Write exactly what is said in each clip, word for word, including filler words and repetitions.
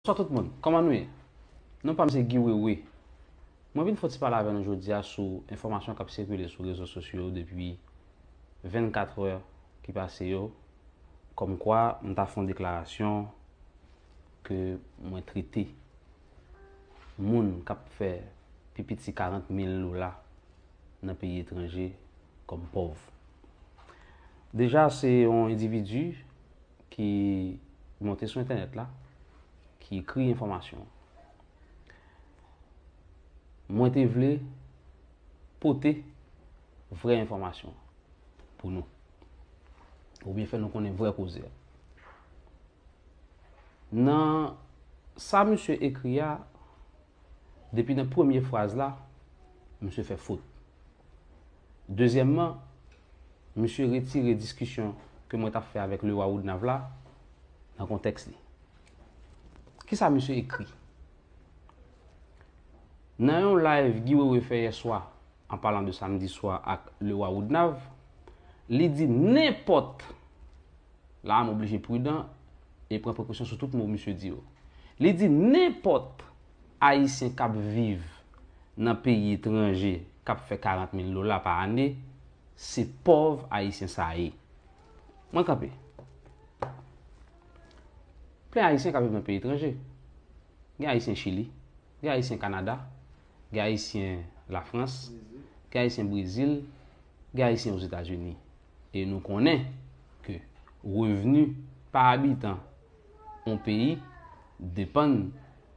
Bonswa tout moun, kòman nou ye? Non pa m se Guy Wewe. Mwen vin fè yon ti pale avè nou jodi a sou enfòmasyon k ap sikile sou rezo sosyo yo depi vennkat è ki pase yo, kòmkwa m ta fè yon deklarasyon ke mwen trete moun k ap fè pi piti karant mil dola nan peyi etranje kòm pòv. Deja, se yon endividi ki monte sou entènèt la, ki ekri enfòmasyon. Mwen te vle pote vrè enfòmasyon pou nou, oubyen fè nou konnen vrè koze a. Nan sa misye ekri a, depi nan premye fraz la, misye fè fot. Dezyèmman, misye retire diskisyon ke mwen t ap fè avèk Lewa Woodnav la nan kontèks li. Kisa misye ekri? Nan yon live Guy Wewe fè yè swa, an palan de samdi swa ak Lewa Woodnav, li di nenpòt, la a m oblije pridan e pran prekosyon sou tout mo misye di yo. Li di nenpòt Ayisyen k ap viv nan peyi etranje k ap fè karant mil dola pa ane, se pòv Ayisyen sa a ye. Mwen kanpe. Plen Ayisyen k ap viv nan peyi etranje. Gen Ayisyen Chili, gen Ayisyen Kanada, gen Ayisyen Lafrans, gen Ayisyen Brezil, gen Ayisyen Ozetazini. E nou konnen ke revni pa abitan yon peyi depann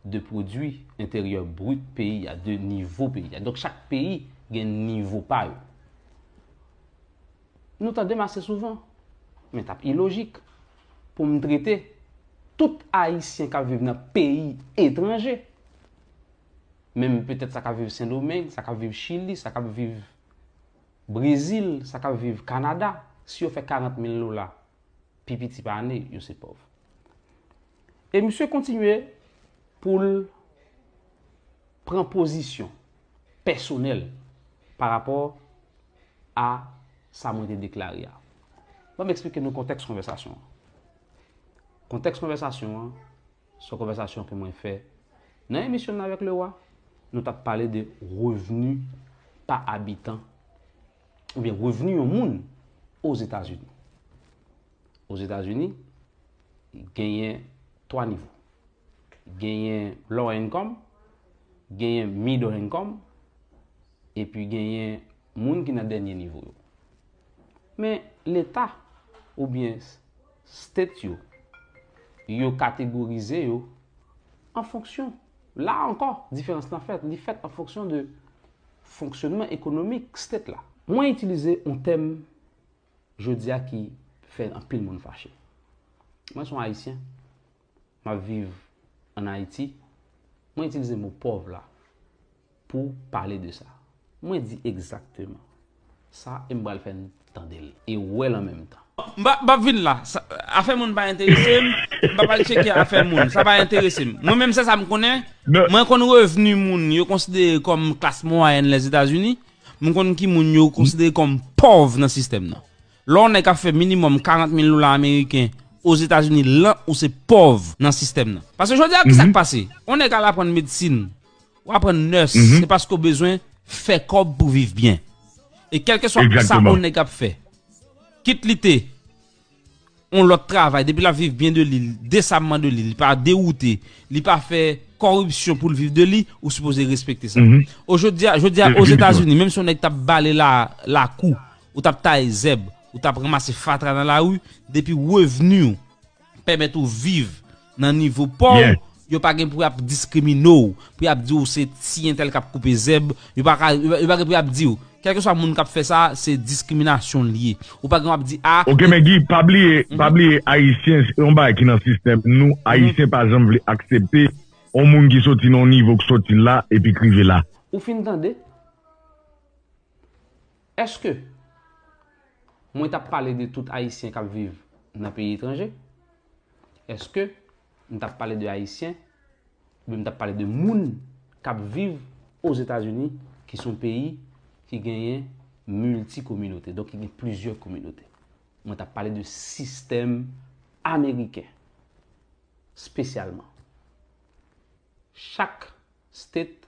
de pwodui enteryè brit peyi a, de nivo peyi a. Donk, chak peyi gen nivo pa yo. Nou tande m ase souvan, men t ap ilojik pou m trete tout Ayisyen k ap viv nan peyi etranje, menm petèt sa k ap viv Sendomeng, sa k ap viv Chili, sa k ap viv Brezil, sa k ap viv Kanada, si yo fè karant mil dola pi piti pa ane, yo se pòv. E misye kontinye pou l pran pozisyon pèsonèl pa rapò a sa mwen te deklare a. Ban m eksplike nou kontèks konvèsasyon an. Kontèks konvèsasyon an, se yon konvèsasyon ke mwen fè nan emisyon m nan avèk Lewa. Nou t ap pale de revni pa abitan, oubyen revni yon moun Ozetazini. Ozetazini, genyen twa nivo. Genyen low income, genyen middle income, epi genyen moun ki nan dènye nivo yo. Men Leta oubyen state yo, yo kategorize yo an fonksyon. La ankò, diferans lan fèt. Li fèt an fonksyon de fonksyonman ekonomik state la. Mwen itilize yon tèm jodi a ki fè anpil moun fache. Mwen se yon Ayisyen, m ap viv ann Ayiti, mwen itilize mo pòv la pou pale de sa. Mwen di egzakteman sa e m pral fè n tande l e wè l an menm tan. M pa, m p ap vin la. Sa, afè moun pa enterese m. M pa pral tcheke afè moun. Sa pa enterese m. Mwen menm, se sa m konnen. Mwen konn revni moun yo konsidere kòm klas mwayèn Lèzetazini. M konn ki moun yo konsidere kòm pòv nan sistèm nan. Lè yon nèg ap fè minimòm karant mil dola ameriken Ozetazini lan, ou se pòv nan sistèm nan. Paske jodi a, kisa k pase? Yon nèg al aprann medsin, ou aprann nèse, se paske w bezwen fè kòb pou viv byen. E kèlkeswa sa yon nèg ap fè, kit li te yon lòt travay, depi l ap viv byen de li, desabman de li, li pa dewoute, li pa fè kòripsyon pou l viv de li, ou sipoze respekte sa. O jodi a, jodi a, Ozetazini, menm si yon nèg t ap bale la, lakou, ou t ap taye zèb, ou t ap ranmase fatra nan lari, depi revni w pèmèt ou viv nan nivo pa w, yo pa gen pou y ap diskrimine w, pou y ap di w se ti entèl k ap koupe zèb, yo pa ka, yo pa, yo pa gen pou y ap di w. Kèlkeswa moun k ap fè sa, se diskriminasyon l ye. Ou pa gen w ap di, a. Ok, men Guy, pa bliye, pa bliye, Ayisyen, se yon bagay ki nan sistèm nou. Ayisyen pa janm vle aksepte yon moun ki soti nan yon nivo k soti la, epi k rive la. Ou fin tande? Èske mwen t ap pale de tout Ayisyen k ap viv nan peyi etranje? Èske m t ap pale de Ayisyen, oubyen m t ap pale de moun k ap viv Ozetazini, ki se yon peyi ki genyen milti kominote, donk ki gen plizyè kominote? Mwen t ap pale de sistèm ameriken, espesyalman. Chak state,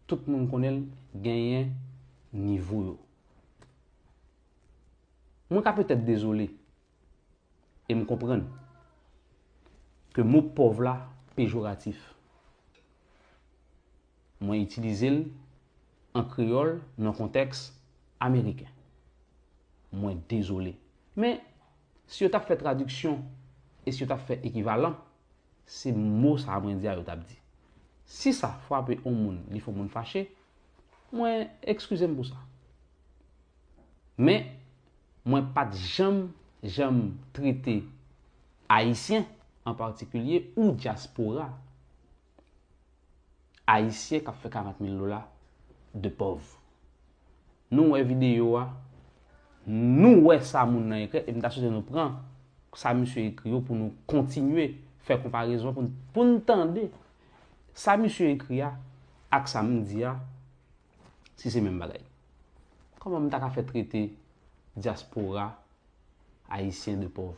tout moun konnen l, genyen nivo yo. Mwen ka petèt dezole, e m konprann ke mo pòv la pejoratif. Mwen itilize l an kreyòl nan kontèks ameriken. Mwen dezole. Men, si yo t ap fè tradiksyon e si yo t ap fè ekivalan, se mo sa a mwen di a yo t ap di. Si sa frape yon moun, li fè yon moun fache, mwen ekskize m pou sa. Men, mwen pa t janm, janm trete Ayisyen an patikilye ou dyaspora Ayisyen k ap fè karant mil dola de pòv. Nou wè videyo a, nou wè sa moun nan ekri, e m ta swete nou pran sa misye ekri yo pou nou kontinye fè konparezon, pou n, pou n tande sa misye ekri a ak sa m di a, si se menm bagay. Kòman m ta ka fè trete dyaspora ayisyen de pòv?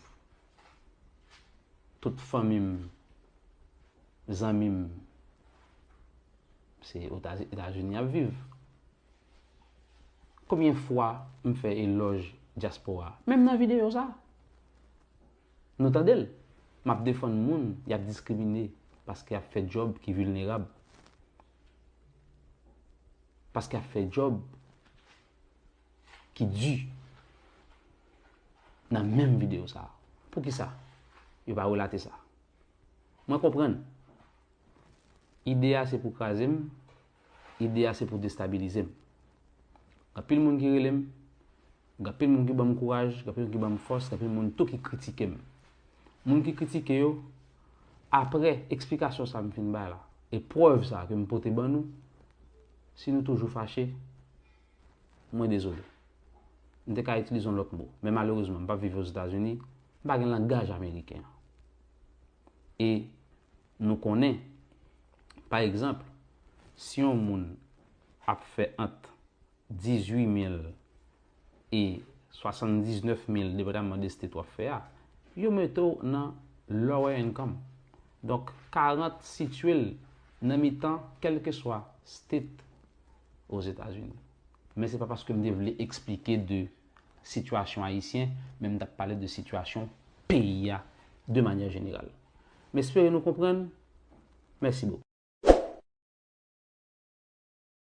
Tout fanmi m, zanmi m, se Otazi-, Etazini y ap viv. Konbyen fwa m fè elòj dyaspora? Menm nan videyo sa, nou tande l. M ap defann moun y ap diskrimine paske y ap fè djòb ki vilnerab. Paske y ap fè djòb ki di nan menm videyo sa a. Poukisa yo pa relate sa? Mwen konprann. Ide a se pou kraze m, ide a se pou destabilize m. Gen anpil moun ki rele m, gen anpil moun ki ban m kouraj, gen anpil moun ki ban m fòs, gen anpil moun tou ki kritike m. Moun ki kritike yo, apre eksplikasyon sa m fin bay la, e prèv sa ke m pote ban nou, si nou toujou fache, mwen dezole. M te ka itilize yon lòt mo, men malerezman, m p ap viv Ozetazini, m pa gen langaj ameriken an. E nou konnen, pa egzanp, si yon moun ap fè ant dizuit mil e swasanndiznèf mil, depandaman de state w ap fè a, yo mete w nan lower income. Donk, karant sitiye l nan mitan kèlkeswa state Ozetazini. Men se pa paske m te vle eksplike de sitiyasyon ayisyen, men m t ap pale de sitiyasyon peyi a de manyè jeneral. M espere nou konprann. Mèsi bokou.